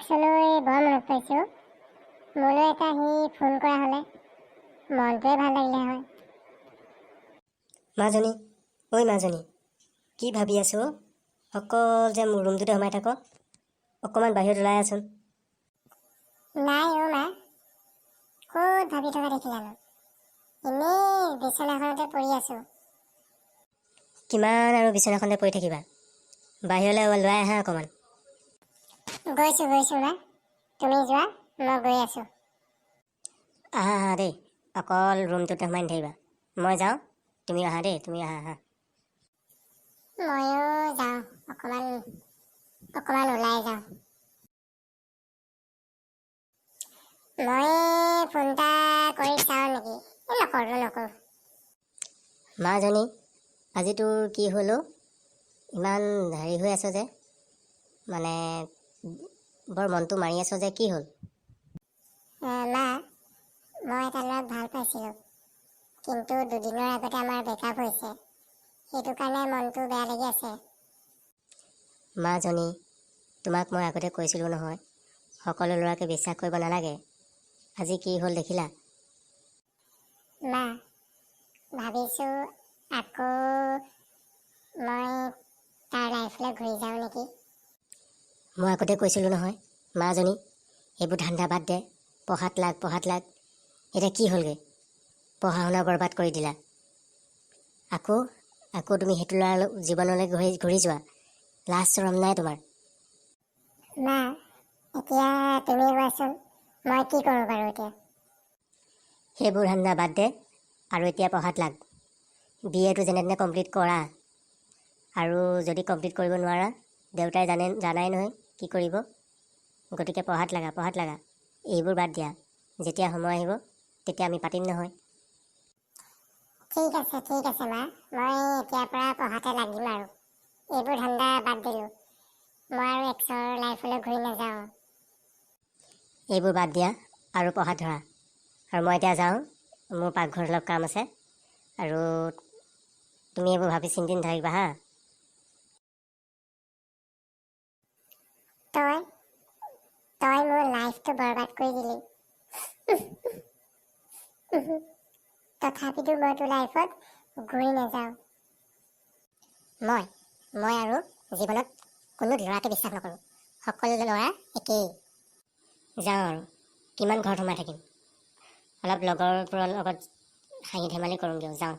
এক্সলৈ বৰ মনত পৰিছে অ'। মোলৈ এটা সি ফোন কৰা হ'লে মনটোৱে ভাল লাগিলে হয়। মাজনী, ঐ মাজনী, কি ভাবি আছ অ'? অকল যে মোৰ ৰুমটোতে সোমাই থাক, অকণমান বাহিৰত ওলাই আহচোন। নাই অ' মা, ক'ত ভাবি থকা দেখিলানো? এনেই বিচনাখনতে পৰি আছোঁ। কিমান আৰু বিচনাখনতে পৰি থাকিবা? বাহিৰলৈ ওলাই আহা অকণমান। গৈছোঁ গৈছোঁ মা, তুমি যোৱা, মই গৈ আছোঁ। আহা আহা দেই, অকল ৰুমটোতে সোমাই নাথাকিবা। মই যাওঁ, তুমি আহা দেই, তুমি আহা আহা। ময়ো যাওঁ, অকণমান অকণমান ওলাই যাওঁ। মই ফোন এটা কৰি চাওঁ নেকি? এই নকৰোঁ নকৰোঁ। মাজনী, আজি তোৰ কি হ'ল অ'? ইমান হেৰি হৈ আছ যে, মানে বৰ মনটো মাৰি আছ যে, কি হ'ল? মা, মই এটা ল'ৰাক ভাল পাইছিলোঁ, কিন্তু দুদিনৰ আগতে আমাৰ ব্ৰেকআপ হৈছে। সেইটো কাৰণে মনটো বেয়া লাগি আছে। মাজনী, তোমাক মই আগতে কৈছিলোঁ নহয়, সকলো ল'ৰাকে বিশ্বাস কৰিব নালাগে। আজি কি হ'ল দেখিলা? মা, ভাবিছোঁ আকৌ মই তাৰ লাইফলৈ ঘূৰি যাওঁ নেকি। মই আগতে কৈছিলোঁ নহয় মাজনী, এইবোৰ ধান্দা বাদ দে, পঢ়াত লাগ পঢ়াত লাগ। এতিয়া কি হ'লগৈ? পঢ়া শুনা বৰবাদ কৰি দিলা। আকৌ আকৌ তুমি সেইটো ল'ৰাৰ জীৱনলৈ ঘূৰি ঘূৰি যোৱা, লাজ চৰম নাই তোমাৰ? মা, এতিয়া তুমি কোৱাচোন, মই কি কৰোঁ বাৰু এতিয়া? সেইবোৰ ধান্দা বাদ দে আৰু এতিয়া পঢ়াত লাগ। বি এটো যেনে তেনে কমপ্লিট কৰা, আৰু যদি কমপ্লিট কৰিব নোৱাৰা, দেউতাই জানে, জানাই নহয় কি কৰিব। গতিকে পঢ়াত লাগা, পঢ়াত লাগা, এইবোৰ বাদ দিয়া। যেতিয়া সময় আহিব তেতিয়া আমি পাতিম নহয়। ঠিক আছে ঠিক আছে মা, মই এতিয়াৰ পৰা পঢ়াতে লাগিম আৰু এইবোৰ ধান্দা বাদ দিলোঁ। মই আৰু এক্সৰ লাইফলৈ ঘূৰি নাযাওঁ। এইবোৰ বাদ দিয়া আৰু পঢ়াত ধৰা। আৰু মই এতিয়া যাওঁ, মোৰ পাকঘৰত অলপ কাম আছে। আৰু তুমি এইবোৰ ভাবি চিন্তি নাথাকিবা হা। তই তই মোৰ লাইফটো বৰবাদ কৰি দিলি, তথাপিতো মই তোৰ লাইফত ঘূৰি নাযাওঁ। মই মই আৰু জীৱনত কোনো ল'ৰাকে বিশ্বাস নকৰোঁ, সকলো ল'ৰা একেই। যাওঁ আৰু, কিমান ঘৰত সোমাই থাকিম? অলপ লগৰবোৰৰ লগত হাঁহি ধেমালি কৰোঁগৈ, যাওঁ।